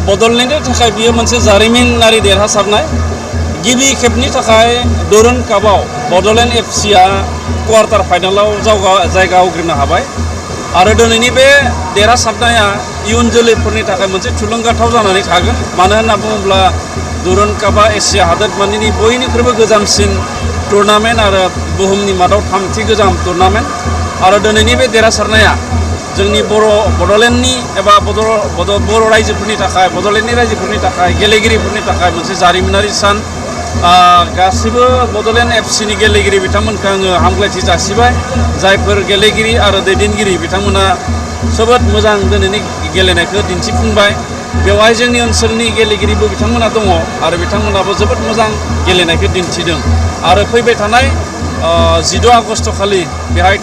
बड'लेण्डनि थाखाय बियो मोनसे जारिमिनारि देरहासारनाय गिबि खेबनि थाखाय दुरुन कापआव बड'लेण्ड एफसिआ क्वार्टार फाइनालाव जायगा आवग्रिनो हाबाय आरो दिनैनि बे देरहासारनाया इयुन जोलैफोरनि थाखाय मोनसे थुलुंगाथाव जानानै थागोन मानो होनना बुङोब्ला दुरुन कापआ एसिया हादोरमानि बयनिख्रुइबो गोजामसिन टुर्नामेन्ट आरो बुहुमनि मादाव थामथि गोजाम टुर्नामेन्ट आरो दिनैनि बे देरहासारनाया जोंनि बड'लेण्डनि एबा बर' रायजोफोरनि थाखाय बड'लेण्डनि रायजोफोरनि थाखाय गेलेगिरिफोरनि थाखाय मोनसे जारिमिनारि सान गासिबो बड'लेण्ड एफसिनि गेलेगिरि बिथांमोनखौ आङो हामलायथि जासिबाय जायफोर गेलेगिरि आरो दैदेनगिरि बिथांमोना जोबोद मोजां दिनैनि गेलेनायखौ दिन्थिफुंबाय बेवहाय जोंनि ओनसोलनि गेलेगिरिबो बिथांमोना दङ आरो बिथांमोनाबो जोबोद मोजां गेलेनायखौ दिन्थिदों आरो फैबाय थानाय 16 आगस्ट खालि बेहाय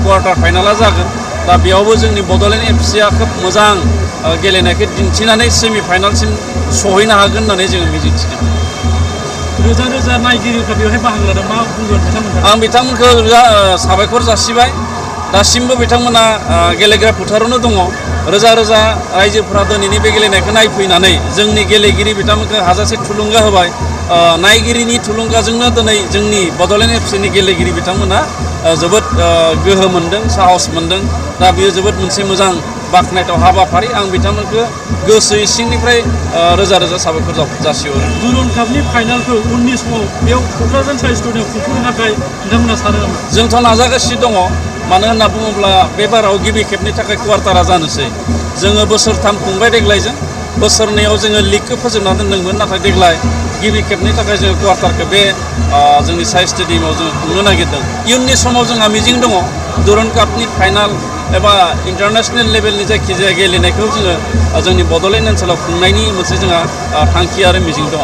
क्वार्टार फाइनाला जागोन दा बेयावबो जोंनि बड'लेण्ड एफसिआ खोब मोजां गेलेनायखौ दिन्थिनानै सेमि फाइनालसिम सहैनो हागोन होननानै जोङो मिजिंथिदों रोजा रोजा नायगिरिफ्रा बेवहाय बाहागो लादों मा बुंगोन बिथांमोनखौ आं बिथांमोनखौ साबायखर जासिबाय दासिमबो बिथांमोना गेलेग्रा फोथारावनो दङ रोजा रोजा रायजोफोरा दिनैनि बे गेलेनायखौ नायफैनानै जोंनि गेलेगिरि बिथांमोनखौ हाजासे थुलुंगा होबाय नायगिरिनि थुलुंगाजोंनो दिनै जोंनि बड'लेण्ड एफसिनि गेलेगिरि बिथांमोना जोबोद गोहो मोनदों साहस मोनदों दा बेयो जोबोद मोनसे मोजां बाख्नायथाव हाबाफारि आं बिथांमोनखौ गोसो सिंनिफ्राय रोजा रोजा साबायखर जासिहरो दुरुन कापनि फाइनालखौ उननि समाव बेयाव क'क्राझार साइ स्टेडियामआव खुंफुंनो थाखाय नोंथांमोना सानो नामा जोंथ' नाजागासिनो दङ मानो होनना बुङोब्ला बे बाराव गिबि खेबनि थाखाय क्वार्टारा जानोसै जोङो बोसोरथाम खुंबाय देग्लायजों बोसोरनैयाव जोङो लिगखौ फोजोबना दोनदोंमोन नाथाय देग्लाय गिबि खेबनि थाखाय जोङो क्वार्टारखौ बे जोंनि साइ स्टेडियामआव जोङो खुंनो नागिरदों इयुननि समाव जोंहा मिजिं दङ दुरुन कापनि फाइनाल एबा इन्टारनेसनेल लेभेलनि जायखिजाया गेलेनायखौ जोङो जोंनि बड'लेण्ड ओनसोलाव खुंनायनि मोनसे जोंहा थांखि आरो मिजिं दङ